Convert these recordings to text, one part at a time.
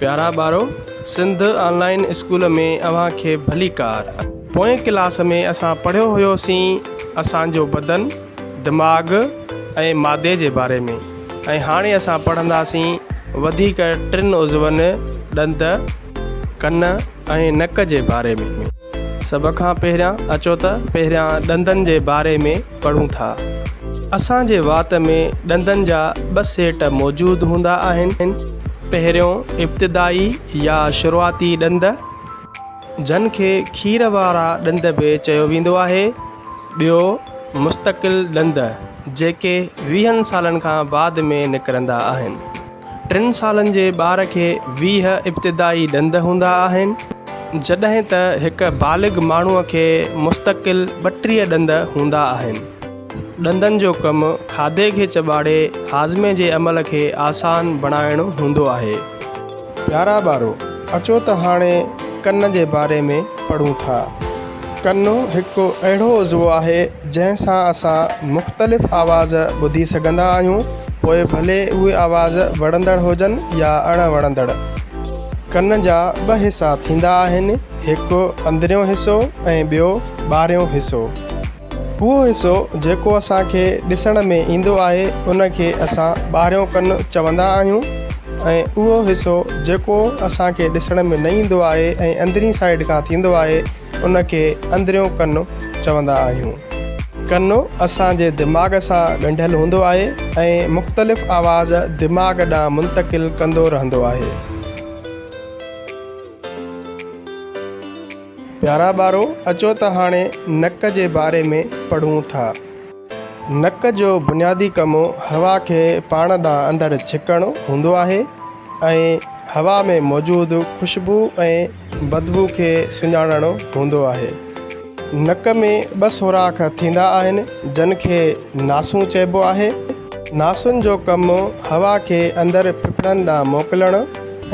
پيارا ٻارو، سنڌ آن line school ۾ اوهان کي ڀليڪار. پوئين ڪلاس ۾ اسان پڙهيو هيوسين اسان جو بدن، دماغ ۽ مادي جي باري ۾ ۽ هاڻي اسان پڙهنداسين وڌيڪ ٽن عضون ڏند، ڪن ۽ نڪ جي باري ۾. سڀ کان پهريان اچو ته پهريان ڏندن جي باري ۾ پڙهون ٿا. اسان جي وات ۾ ڏندن جا ٻه سيٽ موجود هوندا آهن. پهريون ابتدائي يا شروعاتي ڏند، جن کي کير وارا ڏند به چيو ويندو آهي. ٻيو مستقل ڏند، جيڪي ويهن سالن کان بعد ۾ نڪرندا آهن. ٽن سالن جي ٻار کي 20 ابتدائي ڏند هوندا آهن، جڏهن ته هڪ بالغ ماڻهوء کي مستقل 32 ڏند هوندا آهن. ڏندن جو ڪم کاڌي کي چٻاڙي هاضمي جي عمل کي آسان بڻائڻ هوندو آهي. پيارا ٻارو، اچو ته هاڻي ڪن جي باري ۾ پڙهون ٿا. ڪن هڪ اهڙو عضوو آهي، جنهن سان اسان مختلف آواز ٻڌي سگهندا آهيون، پوء ڀلي اهي آواز وڻندڙ هجن يا اڻ وڻندڙ. ڪن جا ٻه حصا ٿيندا آهن، هڪ اندريون حصو ۽ ٻيو ٻاهريون حصو. اهو حصو جيڪو اسان کي ڏسڻ ۾ ايندو آهي، ان کي اسان ٻاهريون ڪن چوندا آهيون ۽ اهو حصو جيڪو اسان کي ڏسڻ ۾ نه ايندو آهي ۽ اندرين سائيڊ کان ٿيندو آهي، ان کي اندريون ڪن چوندا آهيون. ڪن اسان جي دماغ سان ڳنڍيل هوندو آهي ۽ مختلف آواز دماغ ڏانهن منتقل ڪندو رهندو آهي. پيارا ٻارو اچو ته هاڻي نڪ جي باري ۾ پڙهون ٿا. نڪ جو بنيادي ڪم هوا کي پاڻ ڏانهن اندر ڇڪڻ هوندو آهي ۽ هوا ۾ موجود خوشبو ۽ بدبو کي سڃاڻڻ هوندو آهي. نڪ ۾ ٻه سوراخ ٿيندا آهن جن کي ناسون چئبو آهي. ناسن جو ڪم هوا کي اندر ڦڦڙن ڏانهن موڪلڻ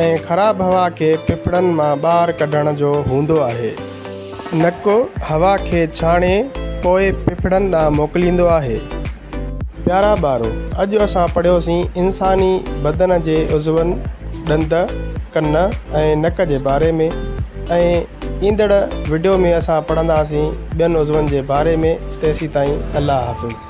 ۽ خراب هوا کي ڦڦڙن مان ٻاهر ڪڍڻ جو هوندو آهي. نڪ هوا کي ڇاڻي پوء ڦڦڙن ڏانهن موڪليندو آهي. پيارا ٻارو! اڄ اسان پڙهيوسين انساني بدن جي عضون، ڏند، ڪن ۽ نڪ جي باري ۾ ۽ ايندڙ وڊيو ۾ اسان پڙهنداسين ٻين عضون جي باري ۾ تيسيتائين الله حافظ.